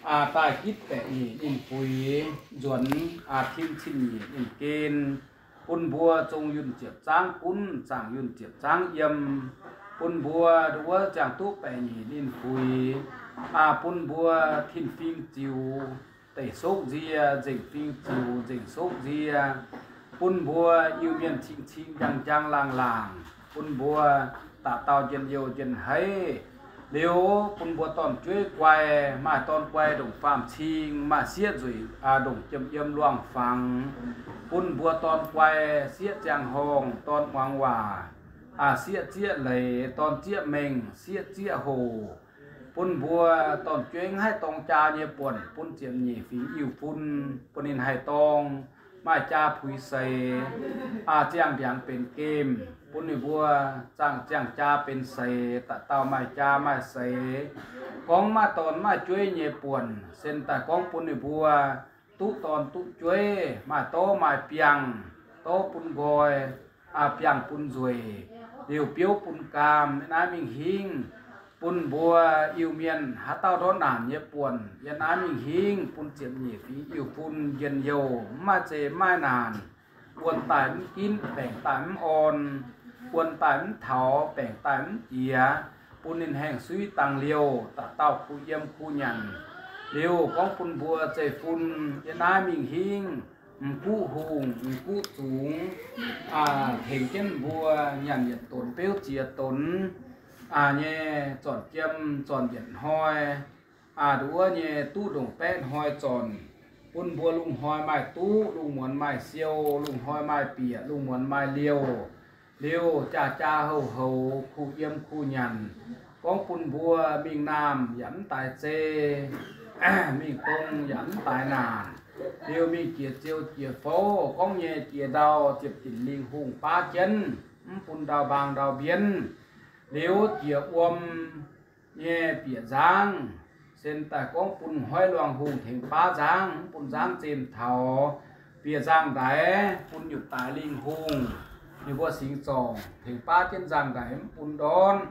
daaih gitv baeqc nyeic ninh fuix, nzuonx tim cin nyeic ninh gen, bun mbuo zong yunh ziepc zangv gunv, zaangc yunh ziepc zangv yiem, bun mbuo nduov wuov ziangh duqv baeqc nyeic ninh fuix, bun mbuo tin-fingx ziux deic sokv nzie, nzengc fingx ziux nzengc sokv nzie, bun mbuo Iu-Mienh cing-cing njang-njang laangh laangc, bun mbuo dauh dauh njien-youh njien-heiv. Liuz bun mbuo dorn-jueiv guai, maaih dorn guai ndongc faam-cing, maaih sieqv nzueic ndongc jiem yiem luangh fangx, bun mbuo dorn guai sieqv ziangh horngh, dorn muangx waac, sieqv zieqv leiz, dorn zieqv mengh, sieqv zieqv hoc, bun mbuo dorn-jueiv haih dorng jaa nyei buonc bun ziepc nyeic fingx Iu-fun, bun ninh haih dorng, maaih jaa puix seix, ziangh ndiangx benx gemh, bun ninh mbuo ziangh jaa benx seix, dauh dauh maaih jaa maaih seix. Gorngv maaih dorn maaih jueiv nyei buonc, sen daaih gorngv bun ninh mbuo duqv dorn duqv jueiv, maaih dorv maaih biangh, dorv bun nqoi, biangh bun nzueic, liuz biouv bun gaam, yiem naaiv mingh hingv bun mbuo Iu-Mienh haaix dauh ndortv naanc nyei buonc, yiem naaiv mingh hingv bun ziepc nyeic fingx Iu-fun njien-youh, mv maaih zeqc mv maaih naanc, wuonh daaih mv ginv, baengc daaih mv orn, wuonh daaih mv taux, baengc daaih mv jiex, bun ninh haengh suiv dangh liouh, dauh dauh kuh yiem kuh nyanc. Liuz gorngv bun mbuo zeiv-fun yiem naaiv mingh hingv, m'guqv hungh m'guqv zungx tengx jienv mbuo nyanc yietc donx beuv ziex donx nyei, zornc jiem zornc yietc hnoi, nduov nyei duqv ndongc baeqv hnoi zornc, bun mbuo lungh hnoi maaih duqv, lungh muonz maaih siou, lungh hnoi maaih bieqc, lungh muonz maaih liouh. Liuz jaa-jaa houh-houx, kuh yiem kuh nyanc, gorngv bun mbuo mingh naamh yaac mv daaih zei, mingh dong yaac mv daaih naanc. Liuz mingh jiex ziou jiex fouv, gorngv nyei jiex ndau ziepc dinc lingh hungh baav jienv, mv bun ndau mbaang ndau mbienv. Liuz jiex wuom nyei bieqc nzangv, sen daaih gorngv bun hnoi luangh hungh tengx baav nzangv, mv bun nzangv zemh taux. Bieqc nzangv ndaix bun nyutc daaix lingh hungh, ninh mbuo singx zorngc tengx baav jienv nzangv ndaix mv bun ndortv.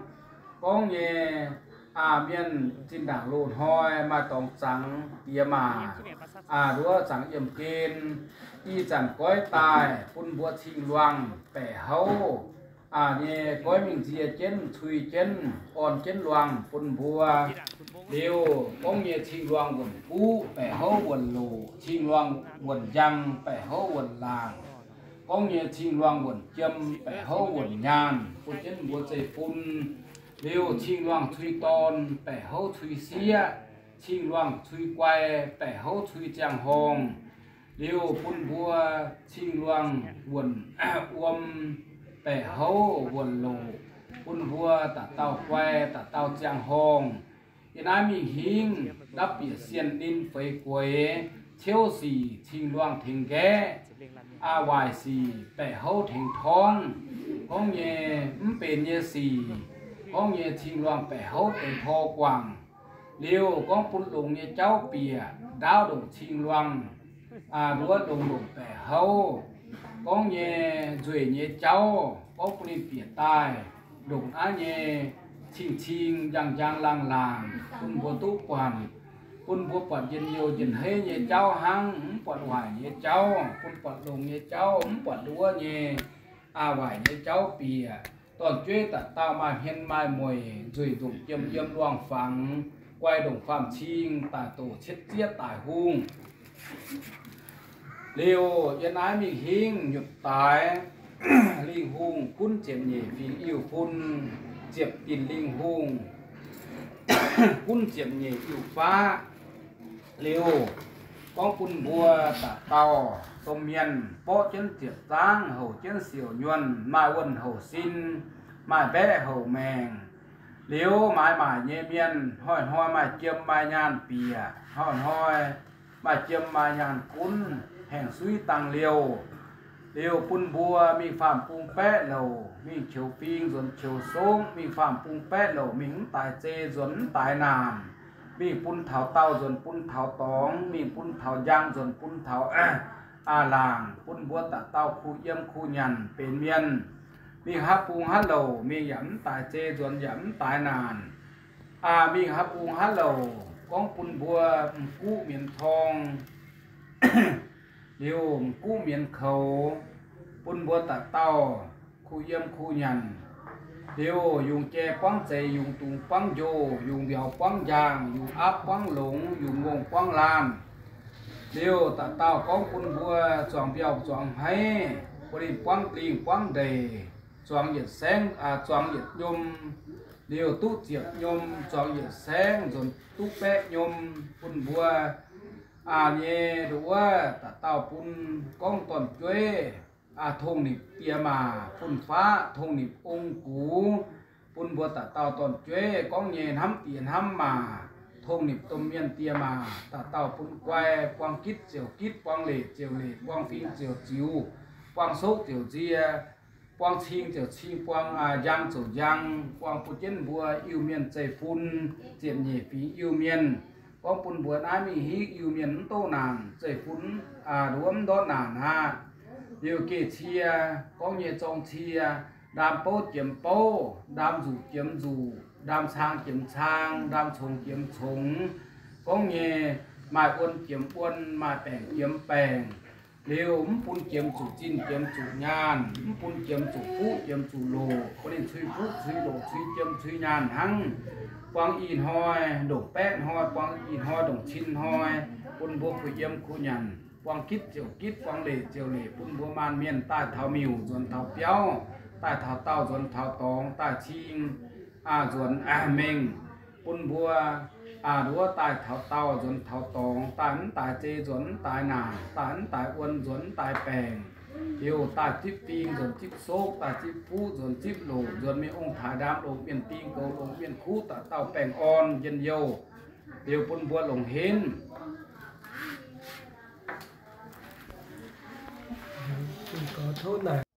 Gorngv nyei, aa, mienh zinh ndaangc loz-hnoi maaih dorngx zangx diex maac, aa, nduov zangx yiemh gen, ih zanc goiv daaih bun mbuo cing-luangh baeqc houv, aa, nyei goiv mingh nzie jienv, cui jienv, orn jienv luangh bun mbuo. Liuz gorngv nyei cing-luangh wuonh guqv baeqc houv wuonh loqc, cing-luangh wuonh njang baeqc houv wuonh laangc, gorngv nyei cing-luangh wuonh jiem baeqc houv wuonh nyaanh bun jienv mbuo zeiv-fun. Liuz cing-luangh cui dorn baeqc houv cui sieqv, cing-luangh cui guai baeqc houv cui ziangh horngh. Liuz bun mbuo cing-luangh wuonh wuom baeqc houv wuonh loqc, bun mbuo dauh dauh guai dauh dauh ziangh horngh. Yiem naaiv mingh hingv ndapv bieqc sienh ninh feix gueix, ciouv sic cing-luangh tengx nqaeqv, aa, waaic sic baeqc houv tengx torngv. Gorngv nyei mv benx nyei sic, gorngv nyei cing-luangh baeqc houv tengx tor guangc. Liuz gorngv bun longx nyei jauv bieqc ndaauv ndongc cing-luangh, aa, nduov longx ndongc baeqc houv. Gorngv nyei nzueic nyei jauv, gorngv bun ninh bieqc daaih ndongc naaiv nyei cing-cing njang-njang laangh-laangc bun mbuo duqv buatc, bun mbuo buatc njien-youh njien-heiv nyei jauv hnangv, mv buatc waaic nyei jauv, bun buatc longx nyei jauv, mv buatc nduov nyei, aa, waaic nyei jauv bieqc. Dorn-jueiv dauh dauh maaih hmien maaih mueic, nzueic ndongc jiem yiem luangh fangx, guai ndongc faam-cing, daic doc cietv zieqv daic hungh. Liuz yiem naaiv mingh hingv nyutc daaix lingh hungh gunv ziepc nyeic fingx Iu-fun, ziepc dinc lingh hungh gunv ziepc nyeic Iu-faqv. Liuz gorngv bun mbuo dauh dauh domh mienh borqv jienv ziepc zangv, houc jienv siouc nyuonh, maaih wuonh houc sin, maaih mbaeqv houc maengc. Liuz maaiz maaic nyei mienh hnoi-hnoi maaih jiem maaih nyaanh bieqc, hnoi-hnoi maaih jiem maaih nyaanh gunv, haengh suiv dangh liouh. Liuz bun mbuo mingh faam-bung baeqv louc, mingh qiex fing nzuonx qiex songv, mingh faam-bung baeqv louc, mingh mv daaix zei nzuonx mv daaix naanc, mingh bun taux daauh nzuonx bun taux dorngx, mingh bun taux njang nzuonx bun taux, aa, laangc, bun mbuo dauh dauh kuh yiem kuh nyanc benx mienh. Mingh haaix bung haaix louc, mingh yaac mv daaix zei nzuonx yaac mv daaix naanc. Aa, mingh haaix bung haaix louc, gorngv bun mbuo m'guqv mienz torng, liuz m'guqv mienz koux, bun mbuo dauh dauh kuh yiem kuh nyanc, liuz yungz jai buangv zeix, yungz dungz buangv njoh, yungz mbiauz buangv njang, yungz aapv buangv longx, yungz ngongh buangv laanh. Liuz dauh dauh gorngv bun mbuo zuangx mbiauh zuangx hmeiv, bun ninh buangv lingh buangv ndeic, zuangx yietc saengv, zuangx yietc nyom, liuz duqv ziepc nyom, zuangx yietc saengv nzuonx duqv baeqv nyom, bun mbuo nyei nduov dauh dauh bun gorngv dorn-jueiv tongh nipc diex maac fun-faqv, tongh nipc ong gux, bun mbuo dauh dauh dorn-jueiv gorngv nyei hnamv diex hnamv maac, tongh nipc domh mienh diex maac, dauh dauh bun guai, buang gitv ziouc gitv, buang leic ziouc leic, buang fing ziouc ziux, buang soqv ziouc nzie, buang cing ziouc cing, buang njang ziouc njang, buang bun jienv mbuo Iu-Mienh zeiv-fun, ziepc nyeic fingx Iu-Mienh. Gorngv bun mbuo naaiv mingh hiuv Iu-Mienh mv doqv naanc, zeiv-fun nduov mv ndortv naanc aqv. Liuz geh cie, gorngv nyei zorng cie, ndaam bouv jiemx bouv, ndaam nzuqc jiemx nzuqc, ndaam cang jiemx cang, ndaam congx jiemx congx, gorngv nyei maaih wuon jiemx wuon, maaih baengc jiemx baengc. Liuz mv bun jiemx zuqc zinh jiemx zuqc nyaanh, mv bun jiemx zuqc fuqv jiemx zuqc loqc, bun ninh cui fuqv cui loqc cui jiem cui nyaanh hnangv. Buang ih hnoi ndongc baeqv hnoi, buang ih hnoi ndongc cin hnoi, bun mbuo kuh yiem kuh nyanc, buang gitv ziouc gitv, buang leic ziouc leic, bun mbuo maanc mienh daaih taux miuc nzuonx taux biauv, daaih taux daauh nzuonx taux dorngx, daaih cing nzuonx mengh, bun mbuo nduov daaih taux daauh nzuonx taux dorngx, daaih mv daaih zei nzuonx mv daaih naanc, daaih mv daaih wuon nzuonx mv daaih baengc. Liuz daaih zipv fing nzuonx zipv soqv, daaih zipv fuqv nzuonx zipv loqc, nzuonx mingh ong-taaix ndaam longc, mienh ding goux longc, mienh kuv dauh dauh baengh orn njien-youh. Liuz bun mbuo longc henv.